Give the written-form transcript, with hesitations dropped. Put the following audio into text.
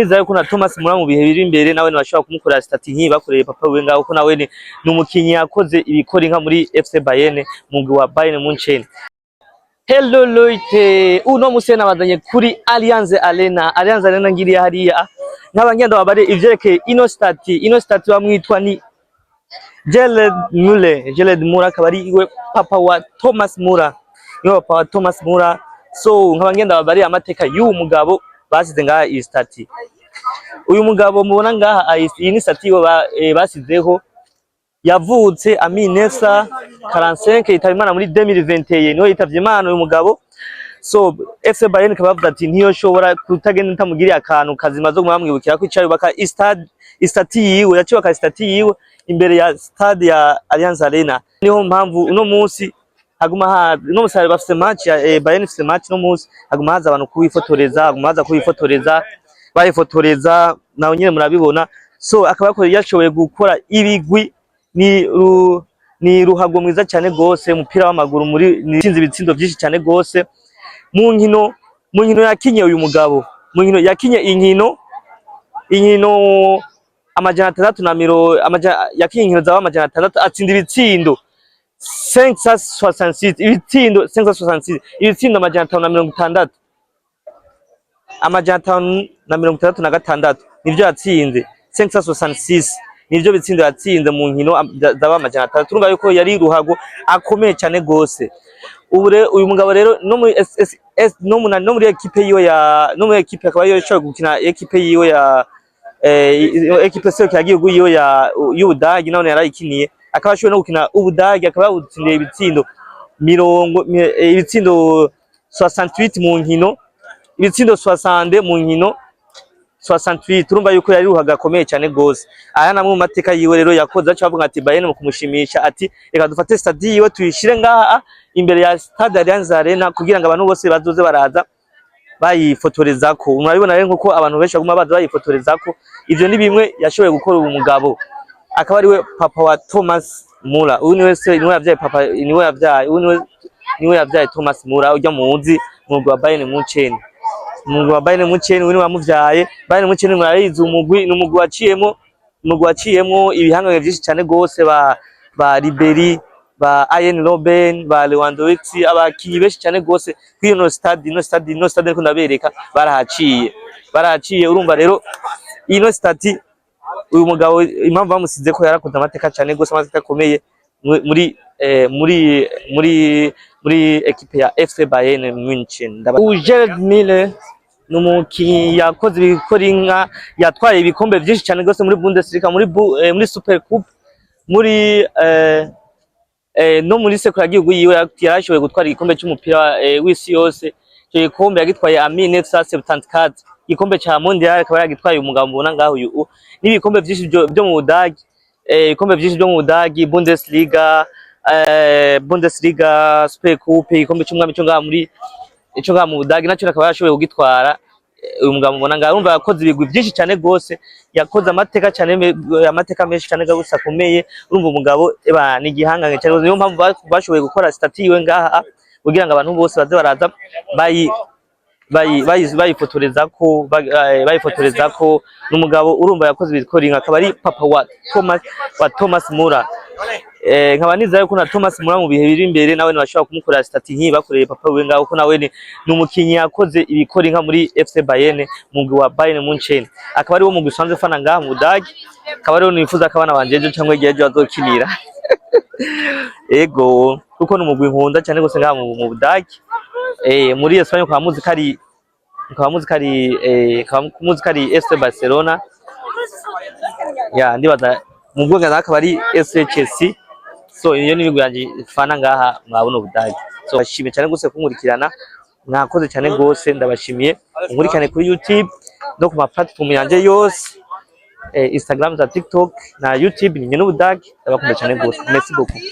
Nizera yuko na Thomas Muller mu bihe biri imbere nawe bashobora kumukorera statue nk'iyi bakoreye papa wiwe ngaho, ko nawe ni umukinyi yakoze ibikora inka muri FC Bayern, mugwi wa Bayern Munchen. Hello Leute, uno musi nabazanye kuri Allianz Arena. Allianz Arena ngiriya hariya, nkaba ngenda babare ivyerekeye ino statue. Ino statue bamwitwa ni Gerhard Müller. Gerhard Müller akaba ari iwe papa wa Thomas Müller, niwe papa wa Thomas Müller. So nkaba ngenda babare amateka y'uwo mugabo basize ngaha iyi statue. Uyu mugabo mubona ngaha, iyi ni statue yiwe basizeho. Yavutse en 1945, yitaba Imana muri 2021, niho yitavye Imana uyu mugabo. So FC Bayern ikaba bavuze ati ntiyoshobora kutagenda ntamugiriye akantu kazima zo kumwamwibukira ko icayo baka stade statue yiwe, yacubaka statue yiwe imbere ya stade ya Allianz Arena. Niho mpamvu uno munsi haguma ha uno munsi bafise match ya Bayern ifise match, no munsi haguma haza abantu kubifotoreza, haguma haza kubifotoreza, bayifotoreza naho nyene murabibona. So akaba yakoze, yashoboye gukora ibigwi, ni ruhago mwiza cyane gose umupira w'amaguru muri nitsinze ibitsindo byinshi cyane gose mu nkino yakinye. Uyu mugabo mu nkino yakinye inkino 600 na miro amajana, yakinye inkino zaba 600, atsinda ibitsindo 566, ibitsindo 566, ibitsindo 560, 566 nivyo yatsinze. 566 nivyo bitsindo yatsinze mu nkino zaba 600. Urumva yuko yari ruhago akomeye cyane gose. Ubu rero uyu mugabo rero no muri S no muri équipe yiwe ya no muri équipe akaba ariyo yashoboye gukina équipe yiwe ya équipe serukiragihugu yiwe ya y'Ubudagi, none yarayikiniye, akaba ashoboye no gukina Ubudagi, akaba yawutsindiye ibitsindo ibitsindo 68 mu nkino, ibitsindo 60 mu nkino 68. Urumva yuko yari ruhaga akomeye cyane gose. Aya namwe mu mateka yiwe rero yakoze, aca bavuga ati Bayern mu kumushimisha ati reka dufate stade yiwe tuyishire ngaha imbere ya stade Allianz Arena kugira ngo abantu bose bazoze baraza bayifotorezako. Murabibona rero nkuko abantu benshi baguma baza bayifotorezako. Ivyo ni bimwe yashoboye gukora uyu mugabo, akaba ariwe papa wa Thomas Muller. Uyu niwe se, niwe yavyaye papa, niwe yavyaye, uyu niwe yavyaye Thomas Muller ujya muzi mu mugwi wa Bayern Munchen. Umugwi wa Bayern Munchen, uyu niwe wamuvyaye. Bayern Munchen murayizi, umugwi ni umugwi waciyemwo ibihangange vyinshi cane gose, ba Ribery, ba Arjen Robben, ba Lewandowski, abakinyi benshi cane gose kuri ino stade ndiko ndabereka, barahaciye. Urumva rero ino statue, uyu mugabo impamvu bamusize ko yarakoze amateka cane gose, amateka akomeye muri équipe ya FC Bayern Munchen. Gerhard Müller ni umukinyi yakoze ibikora inka, yatwaye ibikombe vyinshi cane gose muri Bundesliga, muri Super Cup, muri no muri serukiragihugu yiwe yarashoboye gutwara igikombe c'umupira w'isi yose. Ico gikombe yagitwaye en 1974. Igikombe ca Mondial akaba yagitwaye umugabo mubona ngaho uyu, n'ibikombe vyinshi vyo mu Budagi, ibikombe vyinshi vyo mu Budagi, Bundesliga, Super Cup, igikombe c'umwami co ngaha muri ico ngaha mu Budagi naco akaba yarashoboye kugitwara. Uyu mugabo mubona ngaho, urumva yakoze ibigwi vyinshi cane gose, yakoze amateka cane, amateka menshi cane gose akomeye. Urumva umugabo eba ni igihangange cane gose. Niyo mpamvu bashoboye gukora statue yiwe ngaha kugira ngo abantu bose baze baraza bayifotorezako. N'umugabo urumva yakoze ibikora inka, akaba ari papa wa Thomas Muller. Nkaba nizera yuko na Thomas Muller mu bihe biri imbere nawe bashobora kumukorera statue nk'iyi bakoreye papa wiwe ngaho, ko nawe ni umukinyi yakoze ibikora inka muri FC Bayern, mugwi wa Bayern Munchen, akaba ari wo mugwi usanzwe ufana ngaha mu Budagi, akaba ariwo nifuza ko abana banje ejo canke hirya y'ejo bazokinira. Ego, kuko ni umugwi nkunda cyane gose ngaha mu Budagi. Muri Espagne mukaba muzi ko ari FC Barcelona, ya ndibaza mu Bwongereza akaba ari FC Chelsea. So iyo ni imigwi yanje fana ngaha mwabona Ubudagi. So bashimiye cyane gose kunkurikirana, mwakoze cyane gose, ndabashimiye. Unkurikirane kuri YouTube no ku ma platform yanje yose, Instagram za TikTok na YouTube, ni Nyene Ubudagi. Ndabakunda cyane gose, merci beaucoup.